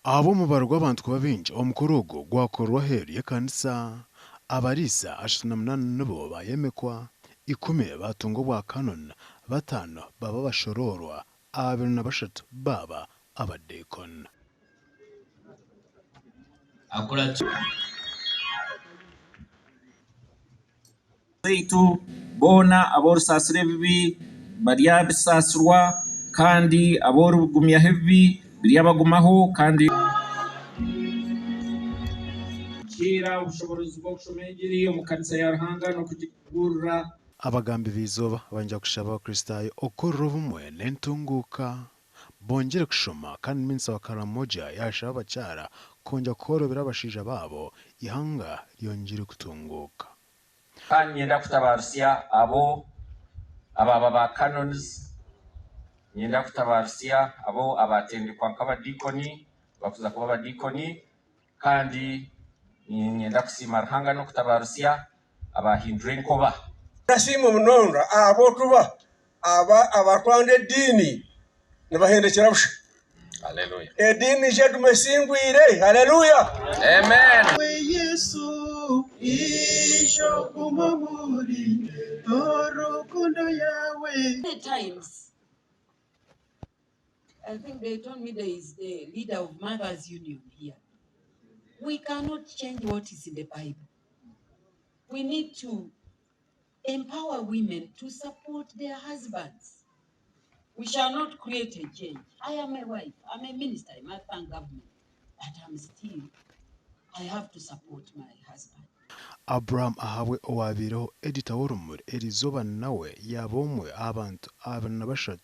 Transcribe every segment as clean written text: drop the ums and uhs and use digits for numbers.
Ahabw'omubaro gw'abantu kuba baingi, omukoro ogu gwakorwa aheeru y'ekanisa. Abariisa 38 nibo baayemekwa, ikumi baatunga obwa Canon, bataano baaba abashoroorwa, 23 baaba abadeacon. Baitu boona abu orisaasira ebibi baryabisaasirwa, kandi abu origumyaho ebibi biryabagumaho, kandi. Kiira obushoboorozi bw'okushoma engiri omu kanisa ya Ruhanga n'okugibuurira. Abagambi b'eizooba bangya kushaba Abakristaayo okukorera obumwe n'entunguuka. Bongyere kushoma kandi Minisita wa Karamoja yaashaba abakyara kwongyera kworobera abashaija baabo eihanga ryongyere kutunguuka. Kandi niinyenda kutabarutsya abo abaaba ba canons, niinyenda kutabarutsya abo abaatendekwa nk'abadiikoni, abarikuza kuba abadiikoni, kandi niinyenda kusiima Ruhanga n'okutabarutsya abaahindura enkoba. Nasiima munonga ahabw'okuba aba abarikwanga ediini nibahendekyera busha. Ediini neija kuguma esingwire. Haleluya! Amen. Yesu, ija ogume omuri rukundo yaawe. Many times, I think they told me there is the leader of Mothers Union here. We cannot change what is in the Bible. We need to empower women to support their husbands. We shall not create a change. I am a wife, I'm a minister, I must thank government, but I'm still, I have to support my husband. Abraham Ahabwe owabaireho edita w'Orumuri eriizooba nawe yaaba omwe aha bantu 23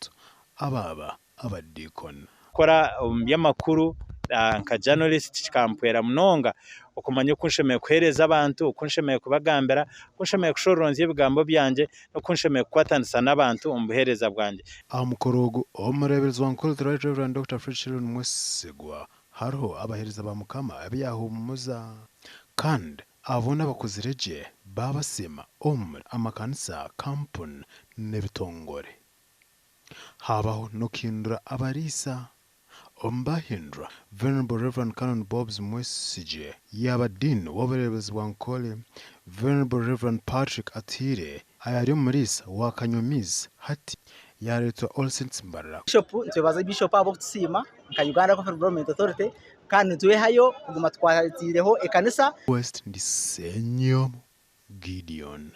abaaba abadiikoni. Kukora omu by'amakuru nka journalist kikampwera munonga okumanya oku nshemereire kuheereza abantu, oku nshemereire kubagambira, oku nshemereire kushororonzya ebigambo byangye n'oku nshemereire kukwatanisa n'abantu omu buheereza bwangye. Aha mukoro ogu, Omureeberezi wa Nkore The Right Rev. Dokita Fred Sheron Mwesigwa hariho abaheereza ba Mukama abu yaahumuza kandi abo boona abakozire gye baabasiima omuri amakanisa, kampuni n'ebitongore. Haabaho n'okuhindura abariisa. Omu baahindura, Venerable Rev. Canon Bobs Mwesigye yaaba Dean w'obureebezi bwa Nkole, Venerable Rev. Patrick Atuhaire ayari omuriisa wa Kanyomizi hati yaareetwa All Saints Mbarara. Bishop nitwebaza Bishop ahabw'okutusiima nka Uganda Coffee Development Authority kandi nitwehayo kuguma tukwatiireho ekanisa. West ndi Ssenyomo Gideon.